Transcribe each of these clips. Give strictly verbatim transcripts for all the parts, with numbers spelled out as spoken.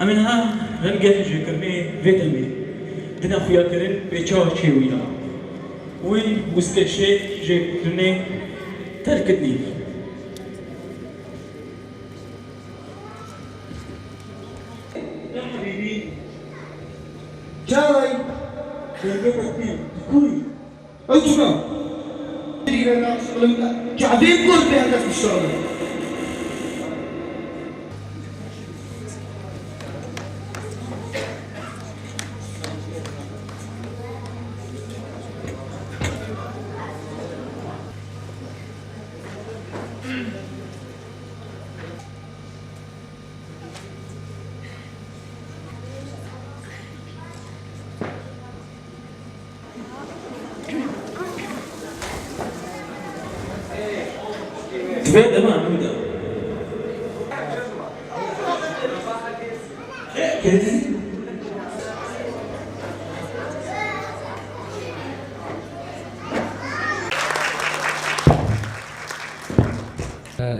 Em ê niha rengê jêkirinê vê demê dine xuyakirin pê çawa çêbûya. Wê wîskekê jêkirinê terkitnî. Çavay. Çavê kurd bê her kes bişuxulin. Divê dema nû de.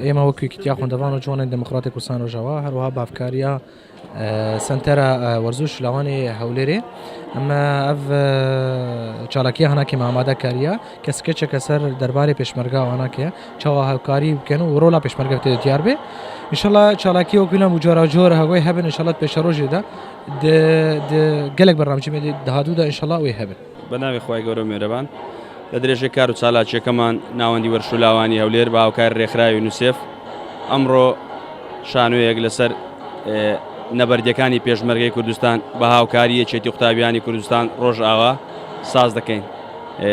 ئێمە وەکو یەکێتیا خوێندەڤان و جوانێن دموکراتی کوردستان ڕۆژاوا، هەروەها بافکاریە ئە، سەنتەرە، ئە، وەرزش لەوانی هەولێرێ. ئەمە ئەڤ، ئە، چالاکیە هەناکێ مامادە کاریە کە سکێچێکە سەر دەربارەی پێشمەرگە واناکێ چاوا هاوکاری بکەن و ڕۆلا پێشمەرگە تێ دیار بێ. ئینشەڵا چالاکی وەکویلە مجۆرا جۆر هەگۆی هەبن ئینشەڵا پێشە ڕۆژێدا د، د، گەلێک بەرنامجی مێ دەهاتوودا ئینشەڵا وێ هەبن. بە ناوی خوای گەورە و مێرەبان. لە درێژەی کار و چالاکیەکەمان ناوەندی وەرشولاوانی هەولێر بە هاوکاری ڕێکخراوی یونیسێف ئەمڕۆ شانۆیەک لەسەر، ئێ، نەبەردیەکانی پێشمەرگەی کوردستان بە هاوکاری یەکێتی قوتابیانی کوردستان ڕۆژئاوا ساز دەکەین. ئێ،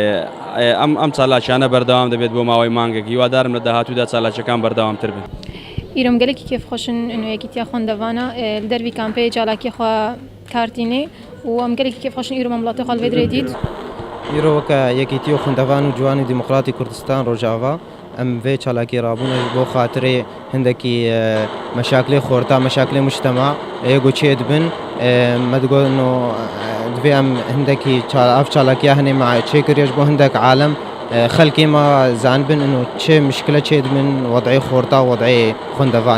ئێ، ئەم، ئەم چالاکیانە بەردەوام دەبێت بۆ ماوەی مانگێک. هیوادارم لە داهاتوودا چالاکیەکان بەردەوامتر بن. ئیرۆم gelekî kêfxweş in ino yekîtiya xwendevana, e, li dervî kampeyê çalakiyê xwe kar tînê û em gelekî kêfxweş in îro me miletê xwe li vê dirê dît. Îro weke Yekîtiya Xwendevan û Ciwanê Demokratî Kurdistan Rojava, em vê çalakiyê rabûne ji bo xatirê hindekî, e, meşakilê xorta, meşakilê mujtema, ê ku çê dibin, e, me digot no, e, divê em hindekî ça-, ev çalakiya hinê me çêkiriye ji bo hindek alem, e, xelkê me zanibin ino çi mişkile çê dibin, wed'ê xorta, wed'ê xwendevan.